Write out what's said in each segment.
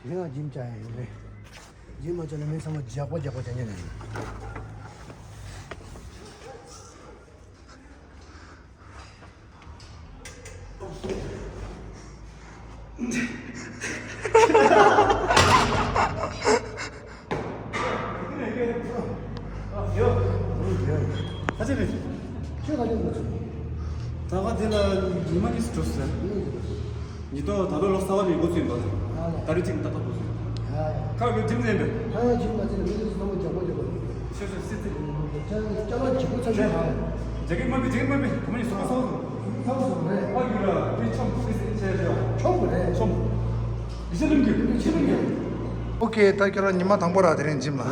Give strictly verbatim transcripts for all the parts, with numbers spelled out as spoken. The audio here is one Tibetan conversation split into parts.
ངས་ང་འཇིམ་བཅའ་ཡ་ཡོད་རེད། འཇིམ་མ་བཅའ་ན་མི་ཚང་མ་ཇག་པ་ཇག་པ་བྱ་ཉན་ནས། ཁ་ཆེ་རེད། ཁྱོད་ག་ལེར་འགྲོ་ཚུལ། ད་ག་དེ་ལ་ཉི་མ་གཉིས་སུ་འགྲོ་ཟེར། ཉི་མ་གཉིས་སུ་འགྲོ། ཉི་ལྡོག་ད་ལོ་ལོ་གསར་པ་ནས་འགོ་ཚུགས་ཡིན་པ། ཨ་ལས། ད་རེས་གཅིག་ཏག་ཏག་འགོ་ཚུགས་ཡིན། ཨ་ལས། ཁ་བའི་འཇིམ་ནས་འདི། ཨ་འཇིམ་ན་ཚེ་ལ་མི་འདུག་སྣང་བ་རྒྱག་པོ་རྒྱག་པོ། ཤོ་ཤོ་སི་སི། ཅ་ཅ་ལག་ཇི་པོ་ཚ་ཤོ་ཧ། ཇ་གི་མ་པི་ཇ་གི་མ་པི་གོ་མ་ནི་སོ་སོ་སོ། ཨ་ཡུ་ར་དེ་ཆོམ་སི་སི་ཆེ་ལ། ཆོམ་གོ་རེད། ཆོམ། ཡི་ཤེས་ལུམ་གི་ཡི་ཤེས་ལུམ་གི། ཨོ་ཁེ། ད་ཁྱོད་རང་ཉི་མ་དང་པོ་ར་དེ་རིང་འཇིམ་ལ། ཨ།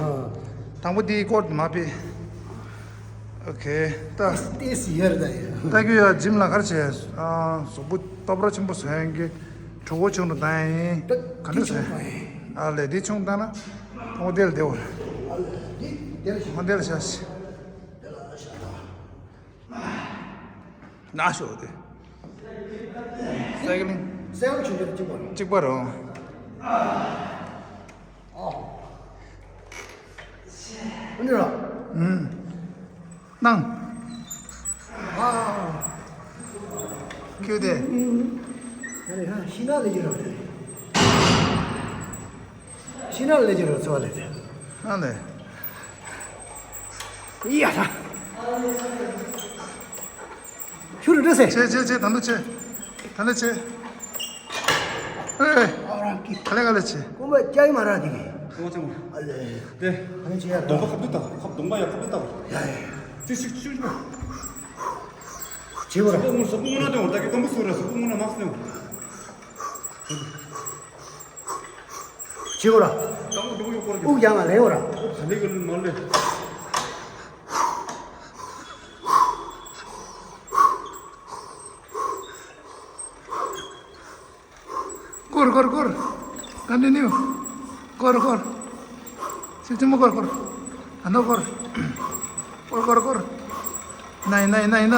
དང་པོ་འདི་སྐོར་མ་པི། ཨོ་ཁེ། ད་ཏེས་ཡར་ད་ཡ། ད་ཁྱོད་ཡ་འཇིམ་ལ་གར་བྱས། ཨ། གཟུགས་པོ་སྟོབས་ར་ཆེན་པོ་བཟོ་ཡན་གི་གྲོད་ཁོག་ཆུང་དུ་བཏང་ཡིན། ད་ག་འདྲ་བཟོ་ཡིན། ཨ་ལས། འདི་ཆུང་བཏང་ན་ཨོ་དེ་ལ་བདེ་བོ་རེད། ཨོ་དེ་ལ་བཞག་ཤི། ན་ཤོག་དེ། སའི་ཀི་ལིང་། སའི་ཀི་ལིང་ཆུང་ཆུང་གཅིག་པ་རེད། གཅིག་པ་རེད། ཨ། ཨ་ནི་ར། ཨུམ། གནང་། ཨ། ཁྱོད་དེ། ཨ་ནི་ཧ་ཤི་ན་ལེ་ཇི་ར་དེ། ཤི་ན་ལེ་ཇི་ར་ཚོ་ལེ་དེ། ཨ་ལེ། ཡ་ད། ཁྱོད་རུ་འདྲ་སེ། ཆེ་ཆེ་ཆེ། ད་འདི་ཆེ། ད་འདི་ཆེ། ཨེ། ཨ་རང་གི། ག་ལེ་ག་ལེ་ཆེ། ཀོ་མ་ཅའི་མ་ར་དེ་གི། ཀོ་མ་ཅའི་མ། ཨ་ལེ། དེ། ཨ་ནི་ཆེ་ཡ། གདོང་པ་ཁབ་ཏུ་ད། ཁབ་གདོང་པ་ཡ་ཁབ་ཏུ་ད། ཡ་ཡ། ཏི་ཤིག་ཤུ་ཤུ། ཆེ་བ་ར། སོ་ཀུ་ངུ་ན་དེ་འོ་ད་གི་གདོང་པ་སུ་ར། སོ་ཀུ་ངུ་ན་མ་སུ་དེ་འོ། ཆེ་བ་ར། དབུགས་ཡང་ལ་ལེ་བ་ར། ད་ནི་གི་མ་ལེ། སྐོར་སྐོར་སྐོར། ཀོན་ཊི་ནིའུ། སྐོར་སྐོར། ཆེ་ཆེ་མོ་སྐོར་སྐོར། ཨ་ནོ་སྐོར། སྐོར་སྐོར་སྐོར། ཡིན་ན་ཡིན་ན་ཡིན་ན་ཡིན་ན།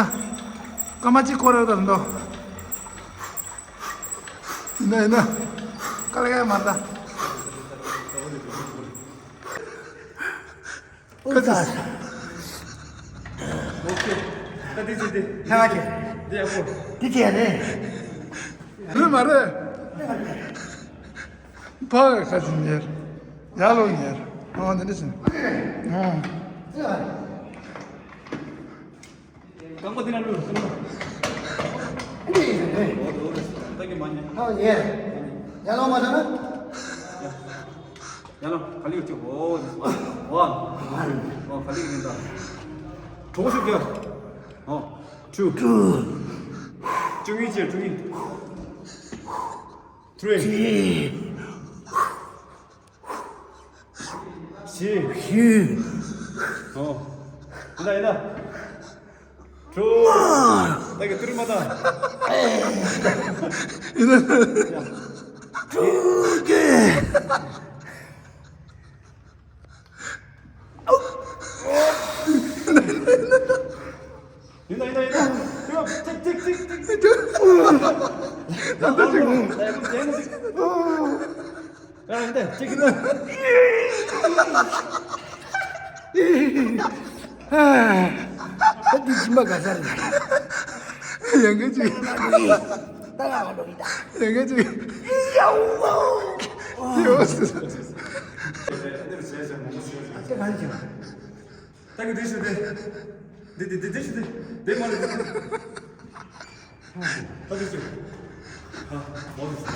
སྐར་མ་གཅིག་སྐོར་ཡོད་ད་འདོ། ཡིན་ན་ཡིན་ན། དཀའ་ལས་ཁག་མ་རེད་ད། ཨོ་ཙི། ཨོ་ཁེ། ད་འདི་ཅི་འདི། ལྷ་ཆེ། འདི་ཡག་པོ། འདི་ཆེ་རེད། རེད་མ་རེད། ཕ་གི་ཁ་ཅིག་ཉེར། ཡར་ལོག་ཉེར། ཨ་འདི་འདྲ་ཞིག་ཨ། རྐང་པ་འདི་ན་བླུགས། ད་གི་མ་ཉན། ཨ་ཉེར། ཡར་ལོག་མ་བྱས་ན། ཡང་ན་ག་ལེར་གཅིག་འོ། འོ། འོ་ག་ལེར་ཡིན་ད། གྲོགས་ཤིག་རྒྱབ། འོ། two two གཉིས་བྱས། two གཉིས། three བཞི། བཞི། འོ། ཡིན་ད་ཡིན་ད། ཀྲུའུ། ད་གི་ཏུ་རུ་མ་ད། ཀྲུའུ་ཀེ། ཡིན་ད་ཡིན་ད་ཡིན་ད། ཏིག་ཏིག་ཏིག་ཏིག་ཏིག། ད་ད་ཅིག་ཨ། ད་ཅིག་ད། ད་འདི་སྦྱིན་པ་ག་ས་རེད། ཡང་གི་ཅིག་ད་ང་ལ་འགྲོ་གི་ད། ཡང་གི་ཅིག་ཡའོ། ཡའོ། ཨ་ཅེ་ག་རེ་བྱེད། ད་གི་འདི་ཞུ་དེ། འདི་འདི་འདི་འདི་ཞུ་དེ། འདི་མ་རེད། ད་འདི་ཞུ། ཨ། མོ་འདི་ཞུ།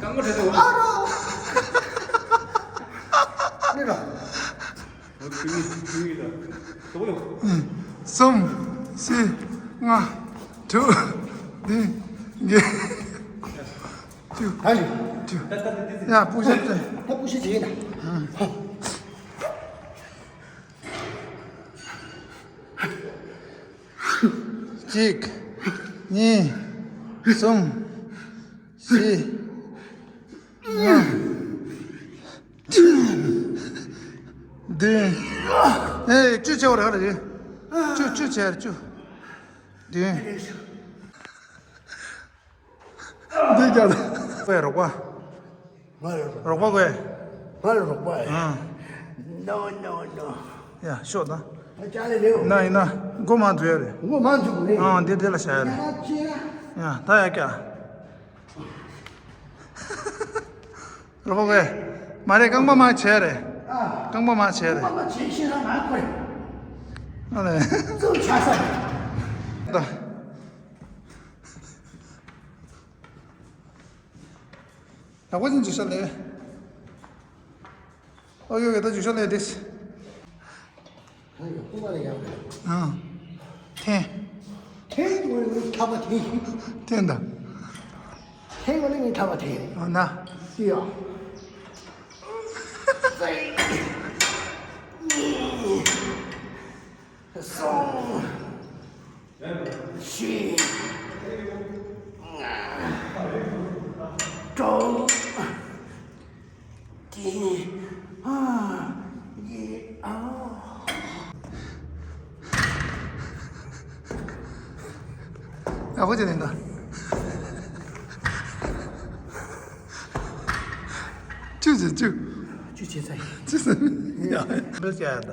རྐང་པ་དེ་དེ་འོ། ཨ་རོ། ནི་ར། འོ་དེ་མི་དེ་མི་ལ། དོ་ཡོ། གསུམ། བཞི། ལྔ། དྲུག་བདུན། བརྒྱད། བཅུ། ད་ནི། བཅུ། ད་ད་འདི་འདི། ཡ་པུ་ཤ་ཨབ་བྱེད། ད་པུ་ཤ་ཨབ་བྱེད་ཡིན་ད། གཅིག་གཉིས། གསུམ། བཞི། ལྔ། བདུན། ཨེ། བཅུ་བྱས་པ་རེད་རེད། བཅུ། བཅུ་བྱས་རེད། བཅུ། བདུན། འདི་རྒྱ་ལ། ཨེ། རོགས་པ། ང་ལ་རོགས་པ་དགོས། ང་ལ་རོགས་པ་ཨེ། ཨང་། No, no, no. ཡ་ཤོག་དང་། ང་ཅག་ལས་རེད། ན་ཡིན་ན་མགོ་མང་འཛུལ་ཡ་རེད། མགོ་མང་འཛུལ་གི་རེད། ཨང་། འདི་འདི་ལ་བྱ་ཡ་རེད། ཡ་ད་ཡ་ཀྱ། རོགས་པ་དགོས། མ་རེད། རྐང་པ་མང་བྱས་རེད། རྐང་པ་མང་བྱས་རེད། རྐང་པ་མང་བྱས་ཤེས་ར་མ་དགོས། ཨ་ལས། ཙུག་ཆ་ས། ད། ད་ཁོ་ཅིན་འཇུ་ཤ་ལས། ཨོ་ཡོ་ཡོ་ད་འཇུ་ཤ་ལས་དེ། ཨང་། ཐེན། ཐེན་ངོ་ནི་ཐ་བ་ཐེན། ཐེན་ད། ཐེན་ངོ་ནི་ཐ་བ་ཐེན། ཨ་ན། ཡ། གསུམ། བཞི། ལྔ། དྲུག་བདུན། ཨ། བརྒྱད། ཨ། ཡག་པོ་བྱས་ནས་འདུག་ཅུ་བྱས། ཅུ། ཅུ་བྱས་ཚར་ཡིན། ཅུ་ཟེར། ཡ། འདི་བྱས་ཡ་ད།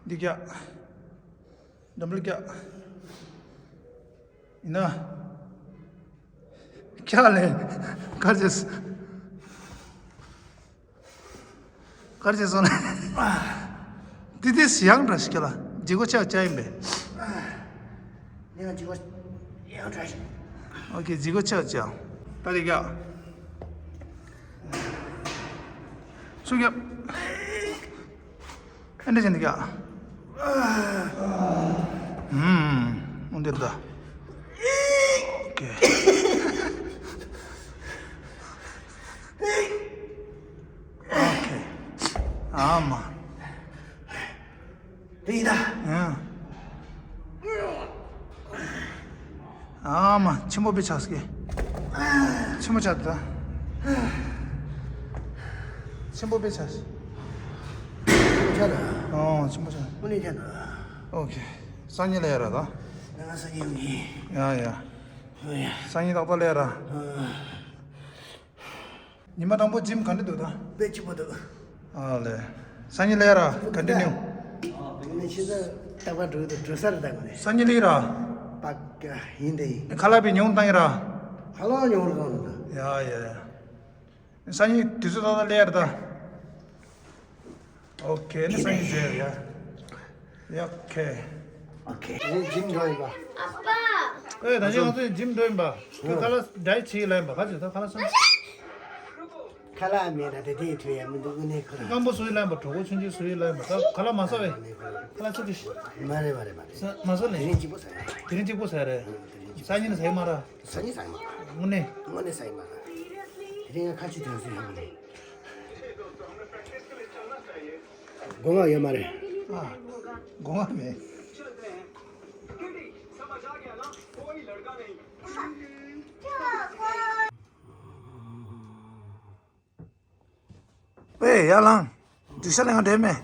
འདི་རྒྱག་ཌམ་བལ་རྒྱག་ཡིན་ན། རྒྱག་ལས། གར་བྱས། གར་བྱས་སོང་ན། དེ་དེ་ཡང་འདྲ་ཞིག་ལ་ལྗིད་ཁོག་ཆག་ཆག་ཡིན་པས། ལྗིད་ཁོག་ཡང་འདྲ་ཞིག་ཨོ་ཁེ། ལྗིད་ཁོག་ཆག་ཆག་ད་དེ་རྒྱག་སུ་རྒྱབ། ཨ་འདྲ་བྱས་འདི་ག་ཨུམ། འོ་འདིར་ད། ཨོ་ཁེ། ཨོ་ཁེ། ཨ་མ། དེ་ཡིན་ད། ཨང་། ཨ་མ། ཆེན་པོ་དཔེ་ཆགས་སྐད། ཆེན་པོ་ཆགས་ད། ཆེན་པོ་དཔེ་ཆགས། ཆགས་ད། ཨོ་ཆེན་པོ་ཆགས། དངོས་གནས་ཆགས་ད། ཨོ་ཁེ། སང་ཉིན་ལ་ཡ་ར་ད། ང་སང་ཉིན་ཡོང་གི། ཡ་ཡ། ཨོ་ཡ། སང་ཉིན་ཏག་ཏག་ལ་ཡ་ར། ཨ། ཉི་མ་དང་པོ་ཇིམ་ག་འདྲ་འདུག་ད། དཔེ་སྐྱིད་པོ་འདུག་ཨ་ལས། སང་ཉིན་ལས་ར་ག་འདྲ་ནིའུ། ཨ་དེ་ནས་ཤེས་ཚད་རྟག་པར་འགྲོ་འདུག་འགྲོ་ས་རེད་ད་ངོ་ནས། སང་ཉིན་ལས་ར། པག་ཡིན་དེ་ཡིན། ཁ་ལག་པའི་ཉུང་བཏང་ཡིན་ར། ཁ་ལག་ཉུང་རུ་བཏང་འདུག་ཡ་ཡ་ཡ། སང་ཉིན་དུས་ཚོད་ཏག་ཏག་ལས་ར་ད། ཨོ་ཁེ། ནི་སང་ཉིན་མཇལ་ཡ། ཡ་ཨོ་ཁེ། ཨོ་ཁེ། ངས་ཇིམ་འགྲོ་ཡིན་པ། ཨ་ཕ། ཨེ་ད་ཅི་ང་ཚོས་ཇིམ་འགྲོ་ཡིན་པ། ཁྱོད་ཁ་ལག་ཌའེ་ཊི་བྱེད་ལབ་ཡིན་པ། ག་ཚོད་ད་ཁ་ལག་ཟ། ཁ་ལག་མེད་ན་དེ་དེ་ཐུ་ཡ་མི་འདུག་དངོས་གནས་ཁོ་རང་། སྐམ་པོ་བཟོ་ཡི་ལབ་ཡིན་པ། གྲོད་ཁོག་ཆུང་ཆུང་བཟོ་ཡི་ལབ་ཡིན་པ། ད་ཁ་ལག་མ་ཟ་བས། ཁ་ལག་ཚིག་ཏུ་ཤི། མ་རེད་མ་རེད་མ་རེད། ཟ་མ་ཟ་ནས། དེ་རིང་གཅིག་པོ་ཟ་ཡ། དེ་རིང་གཅིག་པོ་ཟ་ཡ་རེད། དེ་རིང་གཅིག་པོ། སང་ཉིན་ཟ་ཡི་མ་ར། སང་ཉིན་ཟ་ཡི་མ་ར། དངོས་གནས། དངོས་གནས་ཟ་ཡི་མ་ར། དེ་རིང་ང་ཁ་ཆུ་དོན་སུ་ཡོང་གི་རེད། སྒོ་ང་ཡོད་མ་རེད། ཨ། སྒོ་ང་མེད། ཨེ་ཡར་ལངས། འཇུ་ཤ་ལེན་ག་འགྲོ་མེད།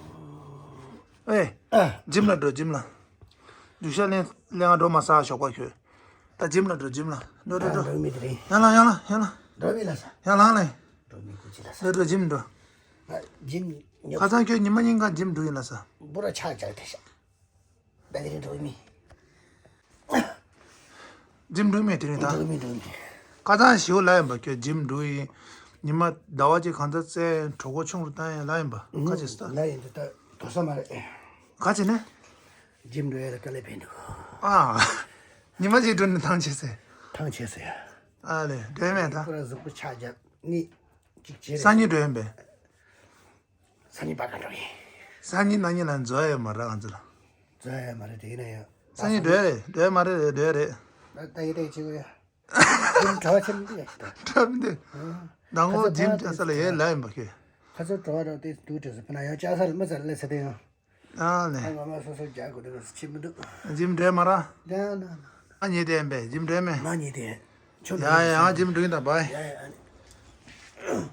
ཨེ། ཨ། ཇིམ་ལ་འགྲོ། ཇིམ་ལ། འཇུ་ཤ་ལེན་ལེན་ག་འགྲོ་མ་ཟ་ཞོགས་པ་ཁྱོད། ད་ཇིམ་ལ་འགྲོ། ཇིམ་ལ། འགྲོ་འགྲོ་ཨ་འགྲོ། འགྲོ་མི་དེ་རིང་། ཡར་ལངས་ཡར་ལངས་ཡར་ལངས། འགྲོ་མི་ལ་ས། ཡར་ལངས་ལེ། འགྲོ་མི་ཀུ་ཅི་ལ་ས། འགྲོ་འགྲོ། ཇིམ་འགྲོ། ཨ། ཇིམ་ཉོ། ཁ་སང་ཁྱོད་ཉི་མ་གཉིས་ཀ་ཇིམ་འགྲོ་ཡིན་ལ་ས། འབུ་ར་ཆག་ཆག་དེ་ཤ། ད་དེ་རིང་འགྲོ་མི། ཇིམ་འགྲོ་མེད་དེ་རིང་ད། འགྲོ་མི་འགྲོ་མི། ཁ་སང་ཞེའུ་ལ་ཡིན་པ་ཁྱོད་ཇིམ་འགྲོ་ཡིན། ཉི་མ་ཟླ་བ་གཅིག་གང་ཙམ་བཙལ་གྲོད་ཁོག་ཆུང་རུ་བཏང་ཡིན་ལ་ཡིན་པ། ཁ་ཅིག་ས། ལ་ཡིན་དུ་ད་དོ་ས་མ་རེད། ཁ་ཅིག་ནས། ཇིམ་འགྲོ་ཡ་ལ་དཀའ་ལས་ཕན་འདུག་ཨ། ཉི་མ་གཅིག་འགྲོ་ནས་ཐང་ཆད་ཟེར། ཐང་ཆད་ཟེར་ཡ། ཨ་ལས་འགྲོ་མེད་ད། ཁོ་ར་གཟུགས་པོ་ཆག་རྒྱབ་ནི་གཅིག་བྱེད་རེད། སང་ཉིན་འགྲོ་ཡིན་པས། སང་ཉིན་པ་ག་འགྲོ་ཡིན། སང་ཉིན་གནངས་ཉིན་ལ་འཛོལ་ཡོད་མ་རེད་ང་ཚོ་ལ། འཛོལ་ཡོད་མ་རེད་དེ་ཡིན་ན་ཡང་། སང་ཉིན་འགྲོ་ཡ་རེད། འགྲོ་ཡ་མ་རེད་རེད། འགྲོ་ཡ་རེད། ད་ད་ཡི་ཏེ་ཆེ་གོ་ཡ། ཇིམ་གྲྭ་བ་ཆེན་པོ་འདི་ཡ། གྲྭ་བ་འདི། མདང་དགོང་ཇིམ་ཅག་ས་ལ་ཡས་ལ་ཡིན་པ་ཁྱོད། ཁ་ཚོད་གྲྭ་བ་ར་དེ་འདུག་དྲན་སོང་། ཕ་ན་ཡང་ཅག་ས་ལ་མི་ཚ་ལ་ལས་ཚ་དེ་ཡང་། ཨ་ལས། ཨ་ང་མ་སོ་སོ་རྒྱག་དགོས་དེ་ཁ་ཚོད་ཆེ་མི་འདུག་ཇིམ་འགྲོ་ཡ་མ་ར། ད་ན་ན། ཨ་ཉེ་དེ་ཡིན་པས་ཇིམ་འགྲོ་ཡ་མེད། མ་ཉེ་དེ། ཁྱོད་ཡ་ཡ་ཡ་ཇིམ་འགྲོ་ཡིན་ད་བའི། ཡ་ཡ།